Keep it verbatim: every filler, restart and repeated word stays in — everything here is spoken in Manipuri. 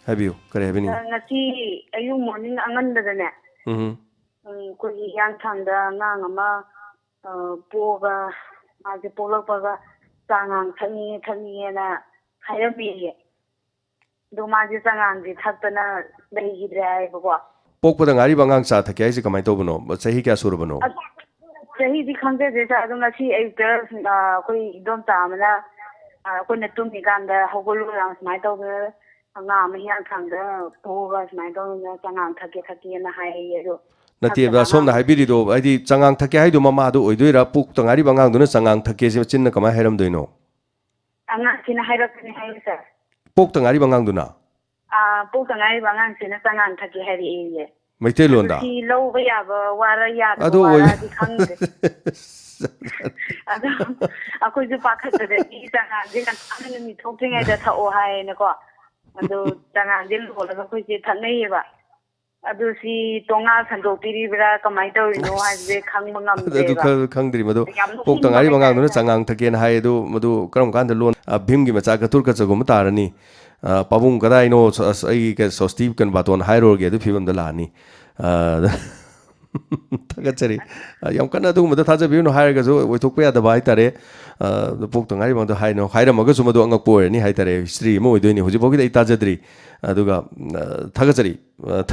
ꯍꯥꯏꯕꯤꯌꯨ, ꯀꯔꯤ ꯍꯥꯏꯕꯤꯅꯤꯡꯉꯤ? ꯑ, ꯉꯁꯤ ꯑꯌꯨꯛ morning ꯑꯉꯟꯕꯗꯅꯦ, ꯎꯝ ꯎꯝ, ꯑꯩꯈꯣꯏꯒꯤ ꯍꯤꯌꯥꯡꯊꯥꯡꯗ ꯑꯉꯥꯡ ꯑꯃ, ꯑ, ꯄꯣꯛꯑꯒ, ꯃꯥꯁꯦ ꯄꯣꯛꯂꯛꯄꯒ ꯆꯥꯉꯥꯡ ꯊꯛꯅꯤꯡꯉꯦ ꯊꯛꯅꯤꯡꯉꯦꯅ ꯍꯥꯏꯔꯝꯃꯦꯌꯦ꯫ ꯑꯗꯣ ꯃꯥꯁꯦ ꯆꯉꯥꯡꯁꯦ ꯊꯛꯇꯅ ꯂꯩꯈꯤꯗ꯭ꯔꯦ ꯍꯥꯏꯌꯦꯕꯀꯣ꯫ ꯄꯣꯛꯄꯗ ꯉꯥꯏꯔꯤꯕ ꯑꯉꯥꯡ ꯆꯥ ꯊꯛꯀꯦ ꯍꯥꯏꯁꯦ ꯀꯃꯥꯏꯅ ꯇꯧꯕꯅꯣ? ꯆꯍꯤ ꯀꯌꯥ ꯁꯨꯔꯕꯅꯣ? ꯑꯁ, ꯆꯍꯤꯗꯤ ꯈꯪꯖꯗꯦ ꯁꯥꯔ, ꯑꯗꯣ ꯉꯁꯤ ꯑꯌꯨꯛꯇ, ꯑ, ꯑꯩꯈꯣꯏ ꯏꯗꯣꯝꯆꯥ ꯑꯃꯅ, ꯑ, ꯑꯩꯈꯣꯏꯅ ꯇꯨꯝꯃꯤꯀꯥꯟꯗ ꯍꯧꯒꯠꯂꯨ ꯁꯨꯃꯥꯏꯅ ꯇꯧꯗꯅ ꯑꯉꯥꯡ ꯑꯃ ꯍꯤꯌꯥꯡꯊꯥꯡꯗ ꯄꯨꯔꯒ ꯁꯨꯃꯥꯏꯅ ꯇꯧꯗꯅ ꯆꯉꯥꯡ ꯊꯛꯀꯦ ꯊꯛꯀꯦꯅ ꯍꯥꯏꯌꯦ꯫ ꯑꯗꯣ ꯅꯠꯇꯦꯕ, ꯊꯛꯇꯕ ꯁꯣꯝꯅ ꯑꯉꯥꯡ ꯍꯥꯏꯕꯤꯔꯤꯗꯣ, ꯍꯥꯏꯗꯤ ꯆꯉꯥꯡ ꯊꯛꯀꯦ ꯍꯥꯏꯗꯣ ꯃꯃꯥꯗꯣ ꯑꯣꯏꯗꯣꯏꯔꯥ? ꯄꯣꯛꯇ ꯉꯥꯏꯔꯤꯕ ꯑꯉꯥꯡꯗꯨꯅ ꯆꯉꯥꯡ ꯊꯛꯀꯦꯁꯦ ꯆꯤꯟꯅ ꯀꯃꯥꯏꯅ ꯍꯥꯏꯔꯝꯗꯣꯏꯅꯣ? ꯑꯉꯥꯡꯁꯤꯅ ꯍꯥꯏꯔꯛꯄꯅꯦ ꯍꯥꯏꯌꯦ ꯁꯥꯔ꯫ ꯄꯣꯛꯇ ꯉꯥꯏꯔꯤꯕ ꯑꯉꯥꯡꯗꯨꯅ? ꯑꯥ, ꯄꯣꯛꯇ ꯉꯥꯏꯔꯤꯕ ꯑꯉꯥꯡꯁꯤꯅ ꯆꯉꯥꯡ ꯊꯛꯀꯦ ꯍꯥꯏꯔꯛꯑꯦꯌꯦ꯫ ꯃꯩꯇꯩꯂꯣꯟꯗ? ꯑꯗꯨ ꯁꯤ ꯂꯧꯕ ꯌꯥꯕ ꯋꯥꯔ ꯌꯥꯗꯕ ꯑꯗꯨ ꯑꯣꯏ- ꯋꯥꯔꯗꯤ ꯈꯪꯗ꯭ꯔꯦ꯫ ꯑꯗꯣ ꯑꯩꯈꯣꯏꯁꯨ ꯄꯥꯈꯠꯄꯗꯒꯤ ꯆꯉꯥꯡꯁꯦ ꯉꯟꯇꯥꯅ ꯅꯨꯃꯤꯠ ꯊꯣꯛꯇ꯭ꯔꯤꯉꯩꯗ ꯊꯛꯑꯣ ꯍꯥꯏꯌꯦꯅꯀꯣ꯫ ꯑꯗꯣ ꯆꯉꯥꯡꯁꯦ ꯂꯣꯜꯂꯒ ꯑꯩꯈꯣꯏꯁꯦ ꯊꯛꯅꯩꯌꯦꯕ꯫ ꯑꯗꯨ ꯁꯤ ꯇꯣꯉꯥ ꯁꯟꯗꯣꯛꯄꯤꯔꯤꯕ꯭ꯔꯥ, ꯀꯃꯥꯏꯅ ꯇꯧꯔꯤꯅꯣ ꯍꯥꯏꯕꯁꯦ ꯈꯪꯕ ꯑꯗꯨ ꯉꯝꯗ꯭ꯔꯦꯕ꯫ ꯈ-, ꯈꯪꯗ꯭ꯔꯤ ꯃꯗꯨ꯫ ꯌꯥꯝ ꯅꯣꯛꯅꯤꯡꯕ ꯄꯣꯛꯇ ꯉꯥꯏꯔꯤꯕ ꯑꯉꯥꯡꯗꯨꯅ ꯍꯥꯏꯇꯥꯔꯦ꯫ ꯆꯉꯥꯡ ꯊꯛꯀꯦꯅ ꯍꯥꯏ, ꯑꯗꯨ ꯃꯗꯨ ꯀꯔꯝ ꯀꯥꯟꯗ ꯂꯣꯟ, ꯑ, ꯚꯤꯝꯒꯤ ꯃꯆꯥ ꯀꯇꯨꯔ ꯀꯆꯒꯨꯝꯕ ꯇꯥꯔꯅꯤ꯫ ꯑ, "ꯄꯥꯕꯨꯡ ꯀꯗꯥꯏꯅꯣ? ꯑꯁ, ꯑꯩꯒꯤ ꯀ-, ꯁꯣꯁꯇꯤ ꯀꯟ ꯕꯥꯇꯣꯟ ꯍꯥꯏꯔꯨꯔꯒꯦ" ꯑꯗꯨ ꯐꯤꯕꯝꯗ ꯂꯥꯛꯑꯅꯤ꯫ ꯑ, ꯊꯥꯒꯠꯆꯔꯤ꯫ ꯑ, ꯌꯥꯝ ꯀꯟꯅ ꯑꯗꯨꯒꯨꯝꯕꯗ ꯊꯥꯖꯕꯤꯔꯨꯅꯨ ꯍꯥꯏꯔꯒꯁꯨ ꯑꯣꯏꯊꯣꯛꯄ ꯌꯥꯗꯕ ꯍꯥꯏꯇꯥꯔꯦ꯫ ꯑ, ꯑꯗꯨ ꯄꯣꯛꯇ ꯉꯥꯏꯔꯤꯕ ꯑꯉꯥꯡꯗꯣ ꯍꯥꯏꯅꯣ, ꯍꯥꯏꯔꯝꯃꯒꯁꯨ ꯃꯗꯨ ꯑꯉꯛꯄ ꯑꯣꯏꯔꯅꯤ ꯍꯥꯏꯇꯥꯔꯦ꯫ History ꯑꯃ ꯑꯣꯏꯗꯣꯏꯅꯤ꯫ ꯍꯧꯖꯤꯛꯐꯥꯎꯒꯤꯗꯤ ꯑꯩ ꯇꯥꯖꯗ꯭ꯔꯤ꯫ ꯑꯗꯨꯒ, ꯑ, ꯊꯥꯒꯠꯆꯔꯤ꯫ ꯑ,